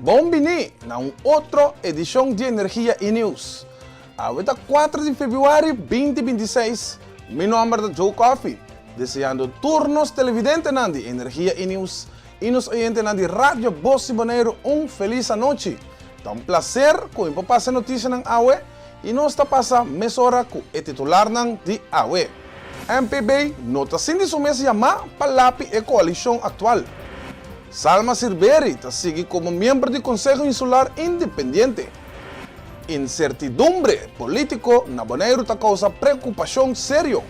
Bon bini na un otro edishon di Energia i News. Awe ta kuater di febrüari binti binti seis. Mi nòmber ta Joe Coffie, deseando tur nos televidentenan di Energia i News i nos oyentenan di Radio Bos di Boneiru un felis anochi. Ta un plaser ku mi por pasa e notisianan awe i nos ta pasa mesora ku e titularnan di awe. MPB no ta sinti su mes yamá pa lapi e koalishon aktual. Salma Sirberi ta sigui komo miembro di Konseho Insular Independiente. Insertidumbre polítiko na Boneiru ta kousa preokupashon serio.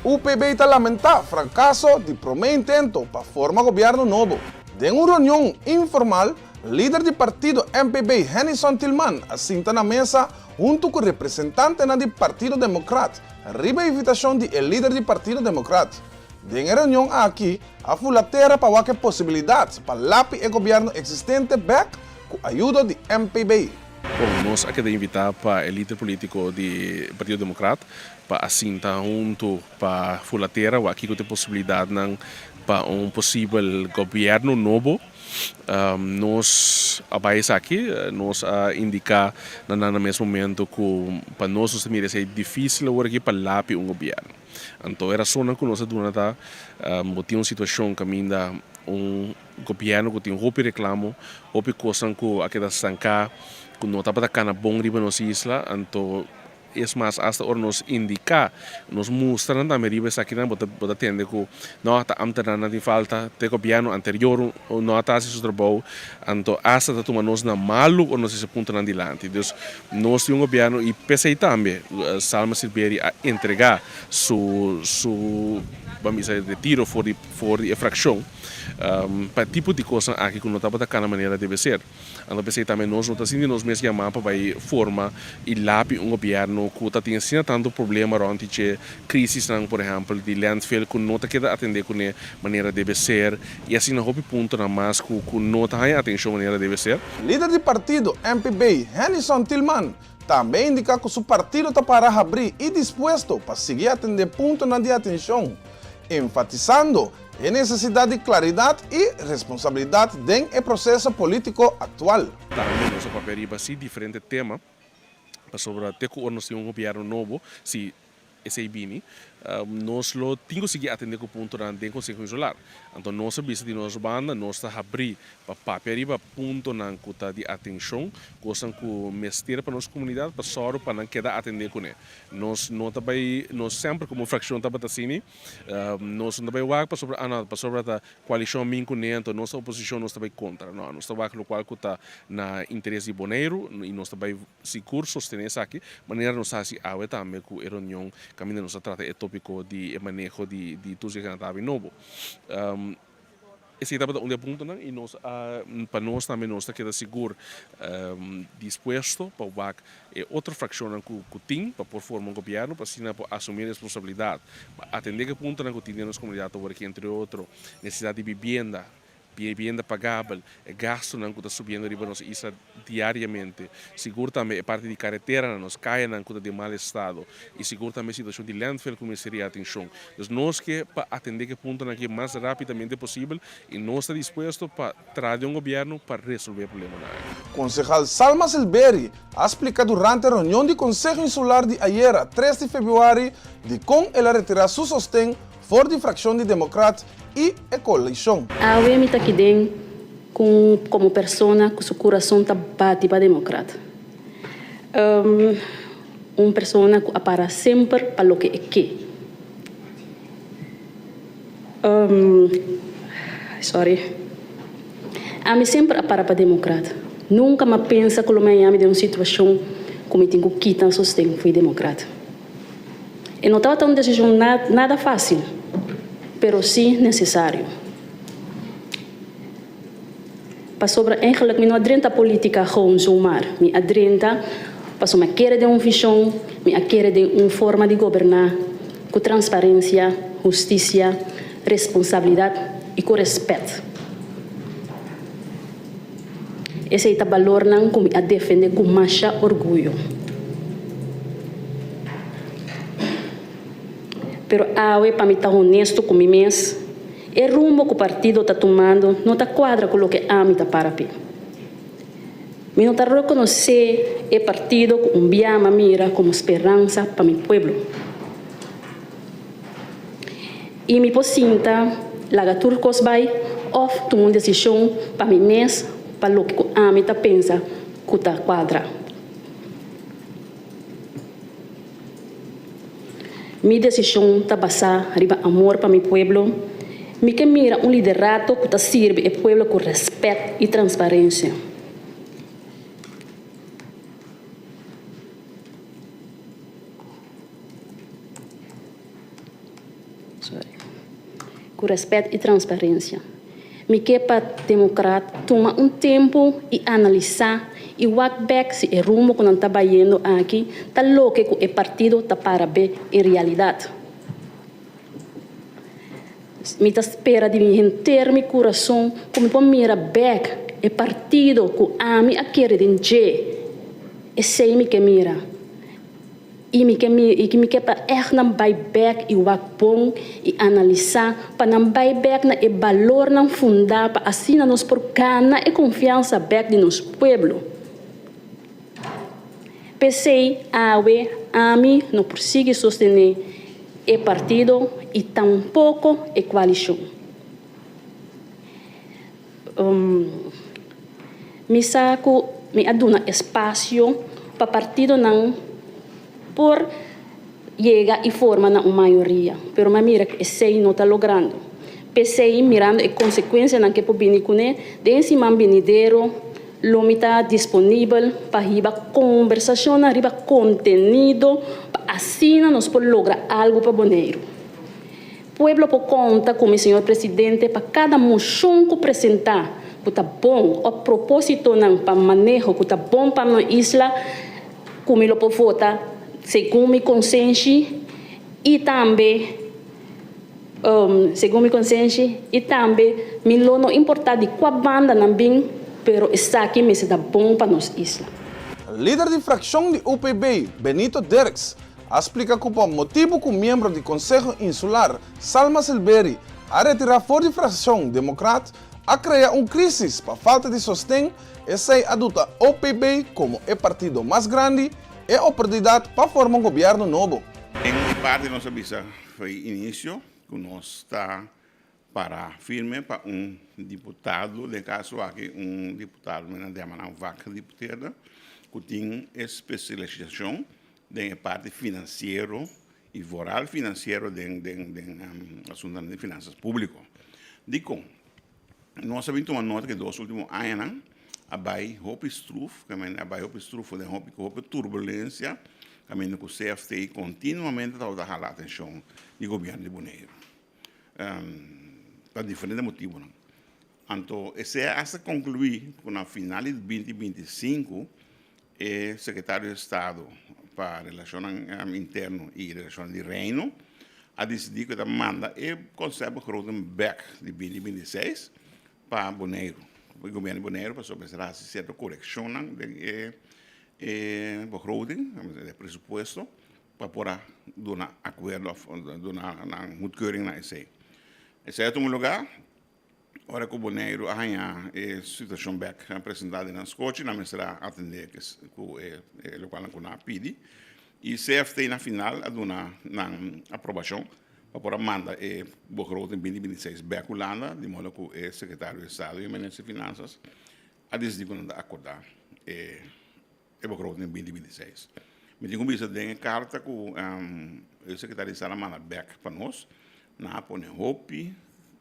UPB ta lamentá frakaso di promé intento pa forma gobièrnu nobo. Den un reunion informal, lider di partido MPB Hennyson Thielman a sinta na mesa huntu ku representantenan di Partido Demokrat riba invitashon di e lider di Partido Demokrat. Den e reunion aki a fula tera pa wak e posibilidat pa lapi e gobièrnu eksistente bèk ku ayudo di MPB. Bon, nos a keda invitá pa e lider polítiko di Partido Demokrat pa a sinta huntu pa fula tera wak kiko ta e posibilidatnan pa un posibel gobièrnu nobo. Nos a bai esaki, nos a indiká na nan na mes momento ku pa nos nos ta mira esei difísil awor aki pa lapi un gobièrnu. Anto e rasonnan ku nos a duna ta, bo tin un situashon kaminda un gobièrnu ku tin hopi reklamo, hopi kosnan ku a keda stanká, ku no tabata kana bon riba nos isla, anto Es mas, asta ora nos indiká, nos mustra nan tambe riba esakinan, bo ta bo ta tende ku no ta ámtenarnan tin falta, te gobièrnu anterior no a ta hasi su trabou, anto asta ta tuma nos na malu ora nos hisa puntonan dilanti. Dus, nos tin un gobièrnu i p'esei tambe Salma Silberie a entregá su su ban bisa retiro for di for di e frakshon pa e tipo di kosnan aki ku no tabata kana manera debe ser. Anto p'esei tambe nos no ta sinti nos mes yamá pa bai forma i lapi un gobièrnu ku ta tin asina tantu problema rònt di dje, krisisnan por ehèmpel di landfill ku no ta keda atendé kuné manera debe ser i asina hopi puntonan mas ku ku no ta haña atenshon manera debe ser. Lider di partido MPB, Hennyson Thielman, tambe a indiká ku su partido ta para habrí i dispuesto pa sigui atendé puntonan di atenshon, enfatisando E nesesidat di klaridat i responsabilidat den e proseso polítiko aktual. Tambe nos a papia riba si diferente tema, pasobra te ku ora nos tin un gobièrnu nobo, si esei bini, nos lo tin ku sigui atendé ku puntonan den Konseho Insular. Anto nos a bisa di nos banda, nos ta habrí pa papia riba puntonan ku ta di atenshon, kosnan ku mester pa nos komunidat, pa sòru pa nan keda atendé kuné. Nos no ta bai, nos semper komo frakshon tabata asini, Nos no ta bai wak pasobra ah no pasobra ta koalishon min kuné anto nos ta oposishon nos ta bai kontra. No, nos ta wak lokual ku ta na interes di Boneiru i nos ta bai sigur sostené esaki manera nos ta hasi awe tambe ku e reunion kaminda nos ta trata e topiko di e maneho di di toezichthandhaving nobo. Esei tabata un di e puntonan i nos a pa nos tambe nos ta keda sigur dispuesto pa wak e otro frakshonnan ku ku tin pa por forma un gobièrnu pa asina por asumí responsabilidat pa atendé ku e puntonan ku tin den nos komunidat awor aki entre otro nesesidat di bibienda, bibienda pagabel, e gastunan ku ta subiendo riba nos isla diariamente, sigur tambe e parti di kareteranan, nos kayanan ku ta den mal estado i sigur tambe e situashon di landfill ku mester di atenshon. Dus nos ke pa atendé ku e puntonan aki mas rápidamente posibel i nos ta dispuesto pa traha den un gobièrnu pa resolvé e problemanan aki. Konsehal Salma Silberi a splika durante reunion di Konseho Insular di ayera tres di febrüari dikon el a retirá su sosten for di frakshon di Demokrat i e koalishon. Awe mi ta aki den ku komo persona ku su kurason ta bati pa Demokrat. Un persona ku a para semper pa loke e ke. Sorry. Ami semper a para pa Demokrat. Nunka mi a pensa ku lo mi haña mi den un situashon ku mi tin ku kita sosten fo'i Demokrat. E no tabata un desishon nada fásil, pero sí nesesario. Pasobra eigenlijk mi no a drenta polítika gewoon zomaar. Mi a drenta pasobra mi a kere den un vishon, mi a kere den un forma di goberná ku transparensia, hustisia, responsabilidat i ku rèspèt. Esei ta balornan ku mi a defendé ku masha orguyo. Pero awe, pa mi ta honesto ku mi mes, e rumbo ku partido ta tumando no ta kuadra ku loke ami ta para p'e. Mi no ta rekonosé e partido ku un bia m'a mira komo speransa pa mi pueblo. I mi por sinta laga tur kos bai òf tuma un desishon pa mi mes pa loke ku ami ta pensa ku ta kuadra. Mi desishon ta basá riba amor pa mi pueblo. Mi ke mira un liderato ku ta sirbi e pueblo ku rèspèt i transparensia. Ku rèspèt i transparensia. Mi ke pa Demokrat tuma un tempu i analisá i wak bèk si e rumbo ku nan ta bayendo aki ta loke ku e partido ta para be en realidat. Mi ta spera di mi henter mi kurason ku mi por mira bèk e partido ku ami a kere den dje. Esei mi ke mira. I mi ke mi i mi ke pa ègt nan bai bèk i wak bon i analisá pa nan bai bèk na e balornan fundá pa asina nos por gana e konfiansa bèk di nos pueblo. P'esei awe ami no por sigui sostené e partido i tampoko e koalishon. Mi sa ku mi a duna espasio pa partidonan por yega i forma na un mayoria, pero mi a mira ku esei no ta logrando. P'esei, mirando e konsekuensianan ke por bini kuné, den siman binidero lo mi ta disponibel pa hiba kombersashonnan riba kontenido pa asina nos por logra algu pa Boneiru. Pueblo por konta ku mi, señor presidente, pa kada moshon ku presentá ku ta bon òf propósitonan pa maneho ku ta bon pa nos isla, ku mi lo por vota segun mi konsenshi i tambe segun mi konsenshi i tambe mi lo no importá di kua banda nan bin, pero esaki mester ta bon pa nos isla. Lider di frakshon di UPB, Benito Dirks, a splika ku pa motibu ku miembro di Konseho Insular Salma Silberi a retirá for di frakshon Demokrat a krea un krísis pa falta di sosten, esei a duta OPB komo e partido mas grandi e oportunidat pa forma un gobièrnu nobo. Den e parti nos a bisa foi inisio ku nos ta para firme pa un diputado, den kaso aki un diputado men a yama nan vakgedeputeerde, ku tin e spesialisashon den e parti finansiero i vooral finansiero den den den asuntonan di finansas públiko. Dikon? Nos a bin tuma nota ku e dos último añanan a bai hopi struf, a bai hopi struf den hopi hopi turbulensia kaminda ku CFT kontinuamente tabata hala atenshon di gobièrnu di Boneiru pa diferente motibunan. Anto esei a hasta konkluí ku na final di binti 25 e sekretario di estado pa relashonnan interno i relashonnan di reino a disidí ku e ta manda e konsèptbegroting bèk di binti 26 pa Boneiru, pa e gobièrnu di Boneiru pasobra mester hasi sierto korekshonnan den e e begroting, e presupuesto pa por a duna akuerdo òf duna nan goedkeuring na esei. Esei a tuma lugá. Ora ku Boneiru a haña e situashon bèk presentá den nan skochi, nan mester a atendé ku e lokualnan ku nan a pidi. I CFT na final a duna nan aprobashon pa por a manda e begroting binti 26 bèk Hulanda, di modo ku e sekretario di Estado i e minister di Finansas a disidí ku nan ta akordá e E begroting 2026. Mi tin ku bisa den e karta ku e sekretario di estado a manda bèk pa nos, nan a pone hopi,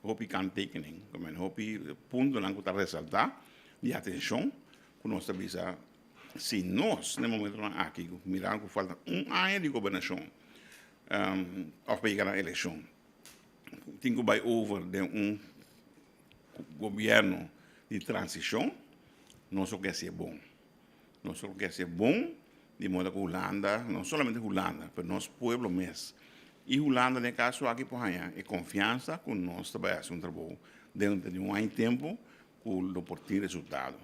hopi kanttekening, ku men hopi puntonan ku ta resaltá di atenshon ku nos ta bisa si nos na e momentonan aki mirando ku falta un aña di gobernashon òf pa yega na elekshon tin ku bai over den un gobièrnu di transishon, nos lo ke hasié bon. Nos lo ke hasié bon di moda ku Hulanda, no solamente Hulanda, pero nos pueblo mes i Hulanda den e kaso aki por haña e konfiansa ku nos ta bai hasi un trabou denter di un aña i tempu ku lo por tin resultado.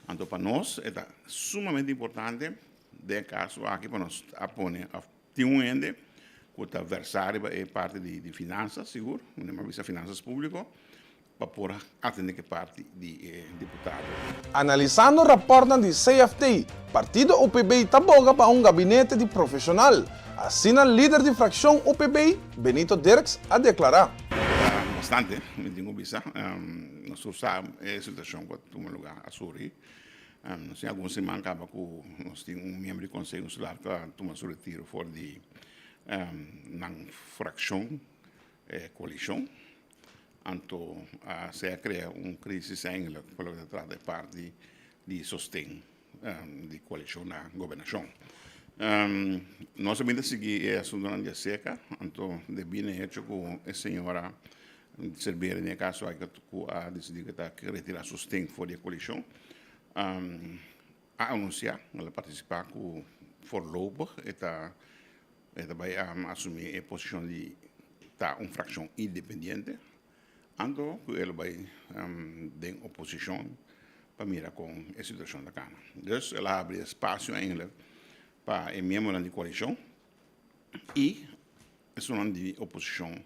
Anto pa nos e ta sumamente importante den e kaso aki pa nos a pone òf tin un hende ku ta vèrsá riba e parti di finansas sigur, mi a bisa finansas públiko. Pa por atende ku e parti di e diputado. Analisando rapòrtnan di CFT, partido UPB ta boga pa un gabinete di profeshonal, asina lider di frakshon UPB, Benito Dirks, a deklará. Ta bastante, mi tin ku bisa. Nos tur sa e situashon ku a tuma lugá a surgi. Nos tin algun siman kaba ku nos tin un miembro di Konseho Insular ku a tuma su retiro for di nan frakshon, e koalishon. Anto a sea crea un crisis eigenlijk pa loke ta trata e parti di sosten di coalicion na gobernacion. Nos a bin ta sigui e asuntonan di acerca, anto debi na e hecho cu e señora Cervera den e caso aki cu a dicidi cu ta retira sosten for di e coalicion, a anuncia, el a participa cu voorlopig e ta E ta bai asumí e posishon di ta un frakshon independiente, anto ku e lo bai den oposishon pa mira kon e situashon ta kana. Dus el a habri espasio eindelijk pa e miembronan di koalishon i esunnan di oposishon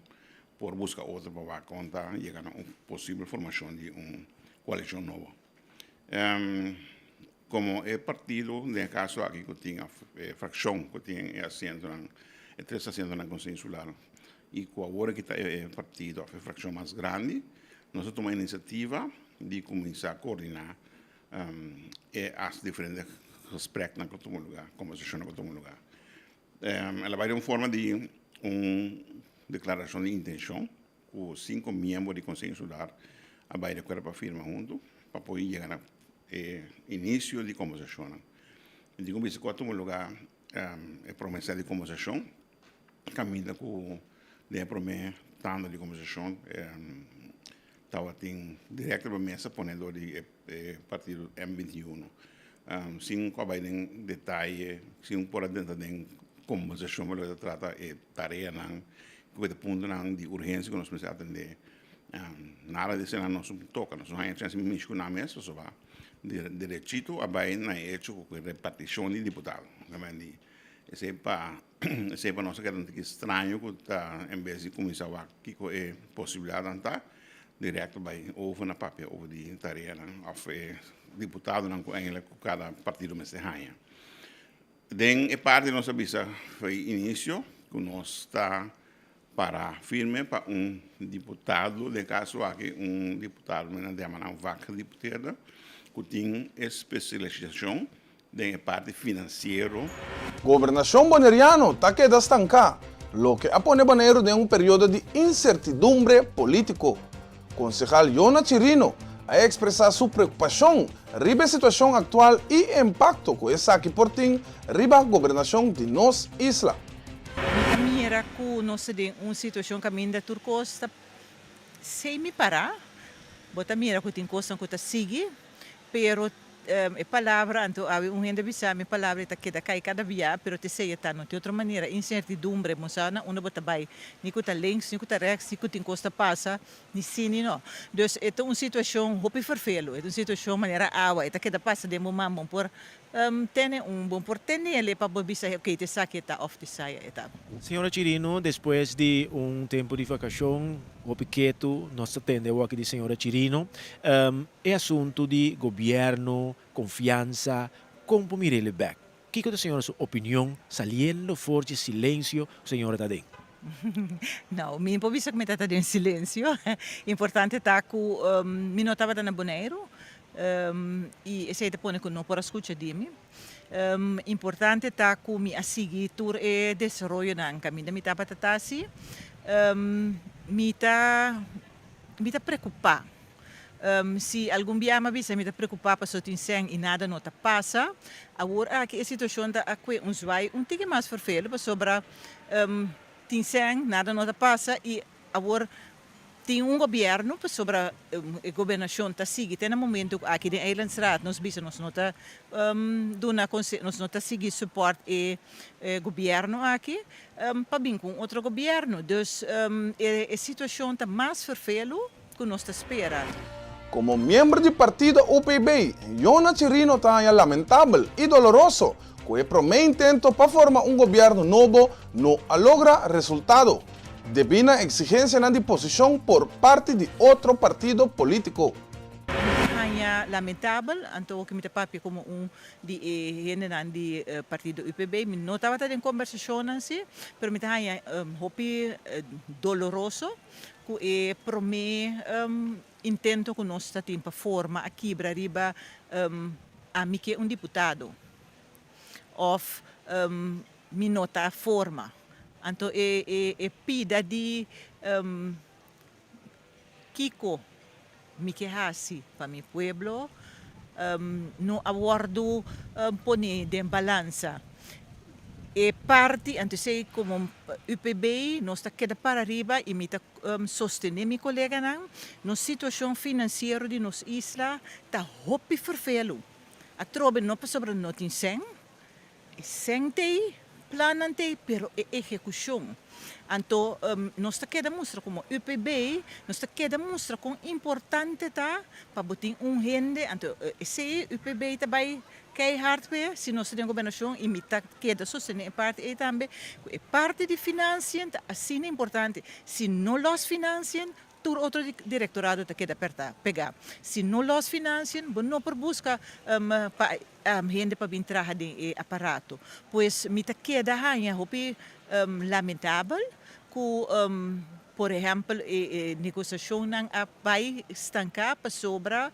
por buska otro pa wak kon ta yega na un posibel formashon di un koalishon nobo. Komo e partido, den e kaso aki ku tin e frakshon ku tin e asientonan, e tres asientonan Konseho Insular i ku awor aki ta e partido òf e frakshon mas grandi, nos a tuma inisiativa di kuminsá koordiná e as diferente gespreknan ku a tuma lugá, kombersashonnan ku a tuma lugá. El a bai den un forma di un deklarashon di intenshon. Ku sinku miembro di Konseho Insular a bai di akuerdo pa firma huntu pa por yega na e inisio di kombersashonnan. Mi tin ku bisa ku a tuma lugá e promé sèt di kombersashon kaminda ku den e promé tanda di kombersashon tabatin dirèkt riba mesa pone dor di e partido M 21 sin ku a bai den detaye sin por a drenta den kombersashon pa loke ta trata e tareanan ku e puntonan di urgensia ku nos mester atendé. Nada di esei nos no toka, nos no haña chèns di mishi ku nan mes pasobra derechito a bai na e echo ku e repartishon di diputado. Esei pa esei pa nos a keda un tiki straño ku ta en bes di kuminsá wak kiko e posibilidatnan ta, dirèkto bai over na papia over di tareanan òf e diputadonan ku eindelijk ku kada partido mester haña. Den e parti nos a bisa fo'i inicio cu nos ta para firme pa un diputado, den caso aki un diputado mi nan yama nan vakgedeputeerde, cu tin e specialisacion den e parti financiero. Gobernacion Boneriano ta keda stanká, loke a pone Boneiru den un periodo di insertidumbre polítiko. Konsehal Yona Chirino a ekspresá su preokupashon riba e situashon aktual i e impakto ku esaki por tin riba gobernashon di nos isla. Mi ta mira ku nos ta den un situashon kaminda tur kos ta semi pará. Bo ta mira ku tin kosnan ku ta sigui, pero E palabra, anto awe un hende a bisa mi e palabra e ta keda kai kada bia, pero t'esei e ta, no tin otro manera, insertidumbre, bo sa na unda bo ta bai, ni ku ta links, ni ku ta rechts, ni ku tin kos ta pasa, ni si ni no. Dus e ta un situashon hopi ferfelu, e ta un situashon manera awa, e ta keda pasa den bo man, bo por tene un, bo por tenele pa bo bisa ok t'esaki e ta òf t'esaya e ta. Señora Chirino, despues di un tempu di vakashon hopi ketu, nos ta tende awor aki di señora Chirino. E asuntu di gobièrnu, konfiansa, kon por mir'é bèk? Kiko ta señora su opinion saliendo for dje silensio ku señora ta den? No, mi no por bisa ku mi ta ta den silensio. Importante ta ku mi no tabata na Boneiru i esei ta pone ku no por a skucha di mi. Importante ta ku mi a sigui tur e desaroyonan kaminda mi tabata ta hasi. Mi ta mi ta preokupá. Si algun bia mi a bisa mi ta preokupá pasobra tin sèn i nada no ta pasa, awor aki e situashon ta a kue un zwai un tiki mas ferfelu pasobra tin sèn, nada no ta pasa i awor tin un gobièrnu pasobra e gobernashon ta sigui te na momentu ku aki den Eilandsraad nos bisa nos no ta duna nos no ta sigui support e gobièrnu aki pa bin ku un otro gobièrnu. Dus e situashon ta mas ferfelu ku nos ta spera. Komo miembro di partido UPB, Yona Chirino ta haña lamentabel i doloroso ku e promé intento pa forma un gobièrnu nobo no a logra resultado. debí na eksigensianan di posishon por parti di otro partido polítiko. Mi ta haña lamentabel, anto ku mi ta papia komo un di e hendenan di partido UPB, mi no tabata den kombersashonnan si, pero mi ta haña hopi doloroso ku e promé intento ku nos ta tin pa forma a kibra riba ami ke un diputado òf mi no ta forma. Anto e pida di kiko mi ke hasi pa mi pueblo no a wòrdu pone den balansa. E parti, anto esei komo UPB nos ta keda para riba i mi ta sostené mi koleganan, nos situashon finansiero di nos isla ta hopi ferfelu. Atrobe no pasobra no tin sèn, E sèn t'ei, plannan t'ei, pero e ehekushon. Anto nos ta keda mustra komo UPB, nos ta keda mustra kon importante ta pa bo tin un hende, anto esei UPB ta bai keihard p'e si nos ta den gobernashon i mi ta keda sostené e parti ei tambe, ku e parti di finansien ta asina importante. Si no lòs finansien, Tur otro direktorado ta keda perta pega. Si no los financien, bo no por buska pa hende pa bin traha den e aparato. Pues mi ta keda haña hopi lamentabel ku por ehèmpel e negosiashonnan a bai stanká pasobra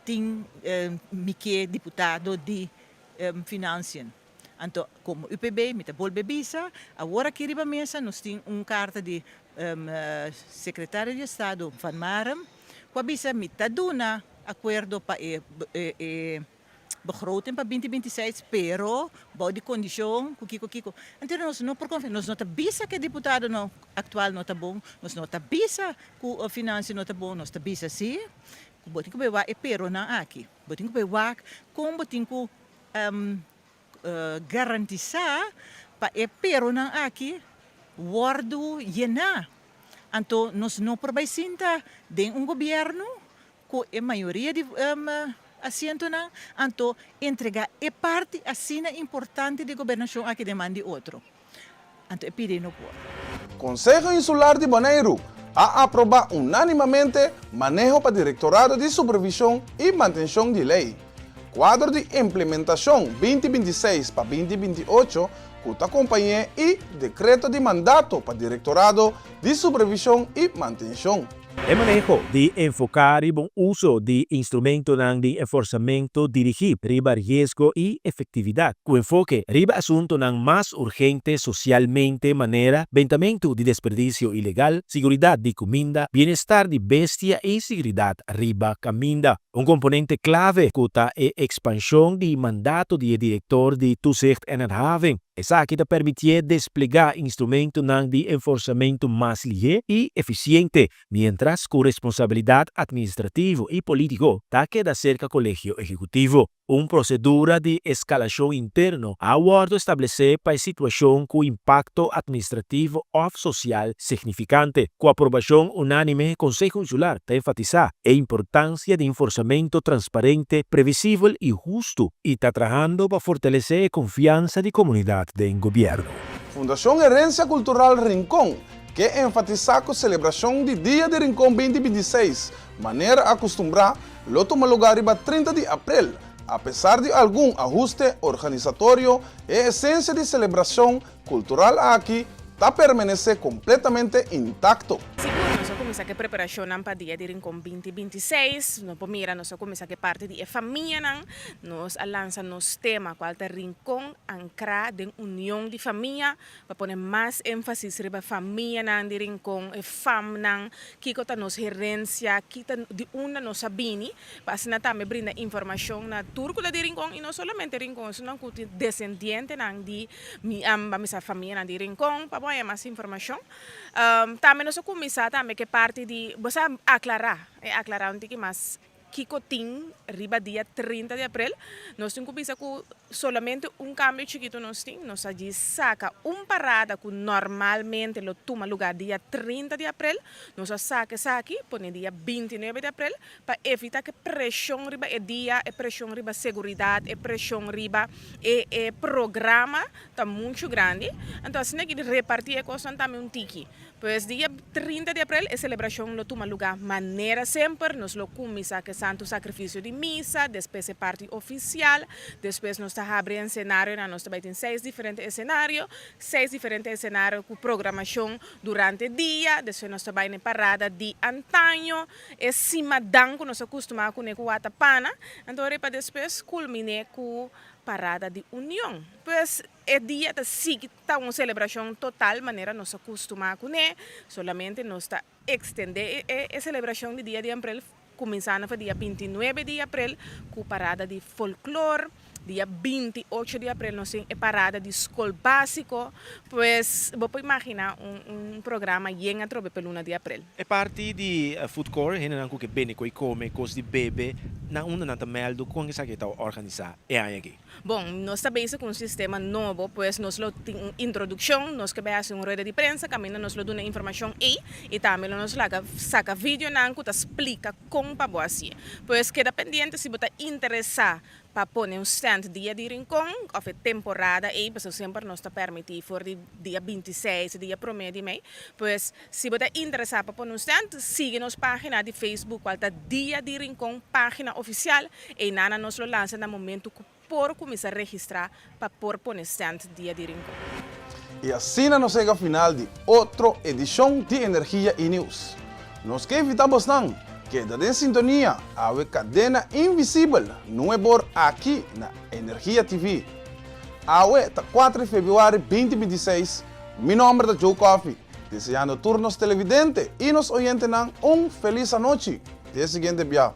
tin mi ke diputado di financien. Anto, komo UPB mi ta bolbe bisa, awor aki riba mesa nos tin un karta di Sekretario di Estado Van Marum ku a bisa mi ta duna akuerdo pa e e begroting pa binti 26 pero bou di kondishon ku kiko kiko. Anto nos no por konfia, nos no ta bisa ku e diputadonan aktual no ta bon, nos no ta bisa ku finansia no ta bon, nos ta bisa si ku bo tin ku bai wak e peronan aki, bo tin ku bai wak kon bo tin ku garantisá pa e peronan aki wòrdu yená. Anto nos no por bai sinta den un gobièrnu ku e mayoria di asientonan, anto entregá e parti asina importante di gobernashon aki den man di otro. Anto e pidi no por. Konseho Insular di Boneiru a aprobá unánimamente maneho pa Direktorado di Supervishon i Mantenshon di Lei, Kuadro di Implementashon 2026 pa 2028 ku ta kompañ'é i Dekreto di Mandato pa Direktorado di Supervishon i Mantenshon. E maneho di enfoká riba un uso di instrumentonan di enforsamentu dirigí riba riesgo i efektividat, ku enfoke riba asuntunan mas urgente sosialmente manera bentamentu di desperdisio ilegal, siguridat di kuminda, bienestar di bestia i siguridat riba kaminda. Un komponente klave ku ta e ekspanshon di mandato di e direktor di Toezicht en Handhaving. Esaki ta permitié desplegá instrumentonan di enforsamentu mas lihé i efisiente, miéntras ku responsabilidat atministrativo i polítiko ta keda serka Kolegio Ehekutivo. Un prosedura di eskalashon interno a wòrdu establesé pa e situashon ku impakto atministrativo òf sosial signifikante. Ku aprobashon unánime, Konseho Insular ta enfatisá e importansia di enforsamentu transparente, previsibel i hustu i ta trahando pa fortalesé e konfiansa di komunidat den gobièrnu. Fundashon Herensia Kultural Rincon ke enfatisá ku selebrashon di Dia di Rincon 2026, manera akustumbrá, lo tuma lugá riba 30 di aprel. Apesar di algun ahuste organisatorio, e esensia di selebrashon Kultural aki ta permenesé kompletamente intakto. Sigur nos a kuminsá ku e preparashonnan pa Dia di Rincon 2026. No por mira nos a kuminsá ku e parti di e famianan. Nos a lansa nos tema kual ta Rincon ankrá den union di famia pa pone mas énfasis riba famianan di Rincon, e famnan, kiko ta nos herensia, ki ta di unda nos a bini. Pa asina tambe brinda informashon na tur ku ta di Rincon i no solamente Rincon, esunnan ku tin desendientenan di Mi a misa famianan di Rincon pa bo haña mas informashon. Tambe nos a kuminsá tambe ku e parti di bo sa aklará, e aklará un tiki mas kiko tin riba dia 30 di aprel. Nos tin ku bisa ku Solamente un kambio chikitu nos tin, nos a djis saka un parada ku normalmente lo tuma lugá dia 30 di aprel, nos a saka esaki pone dia 29 di aprel pa evitá ku e preshon riba e dia, e preshon riba seguridat, e preshon riba e e programa ta muchu grandi. Anto asina ki repartí e kosnan tambe un tiki. Pues dia 30 di aprel e selebrashon lo tuma lugá manera semper, nos lo kuminsá ku e Santu Sakrifisio di Misa, despues e parti ofisial, despues nos ta habri ensenarionan, nos ta bai tin seis diferente esenario, seis diferente esenario ku programashon durante dia, despues nos ta bai na e parada di antaño, e simadan ku nos a kustumá kuné ku watapana, anto riba despues kulminé ku parada di union. Pues e dia ta sigui Ta un celebracion total manera nos a custuma cune, solamente nos ta extende e celebracion di dia di April cuminsando for dia 29 di April cu parada di folklor, dia 28 di April nos tin e parada di scol basico, pues bo por imagina un programa yen atrobe p'e luna di April. E parti di food court, hendenan cu ke bende cu e come, cos di bebe, na unda nan ta meldo, con esaki ta organisa e aña aki? Bon, nos ta bezig ku un sistema nobo, pues nos lo tin un introdukshon, nos ke bai hasi un rueda di prensa kaminda nos lo duna informashon ei i tambe lo nos laga saka videonan ku ta splika kon pa bo hasié. Pues keda pendiente si bo ta interesá pa pone un stand dia di Rincon òf e temporada ei, pasobra semper nos ta permití for di dia 26, dia promé di mei. Pues si bo ta interesá pa pone un stand, sigui nos página di Facebook kual ta Dia di Rincon Página Ofisial. Eynana nos lo lansa na momento cu por cuminsa registra pa por pone stand Dia di Rincon. I asina nos yega final di otro edishon di Energia i Nieuws. Nos ke invitá bosnan keda den sintonia awe Kadena Invisibel nuebor aki na Energia TV. Awe ta 4 di febrüari 2026, mi nòmber ta Joe Coffie, deseando tur nos televidente i nos oyentenan un felis anochi. Te e siguiente bia.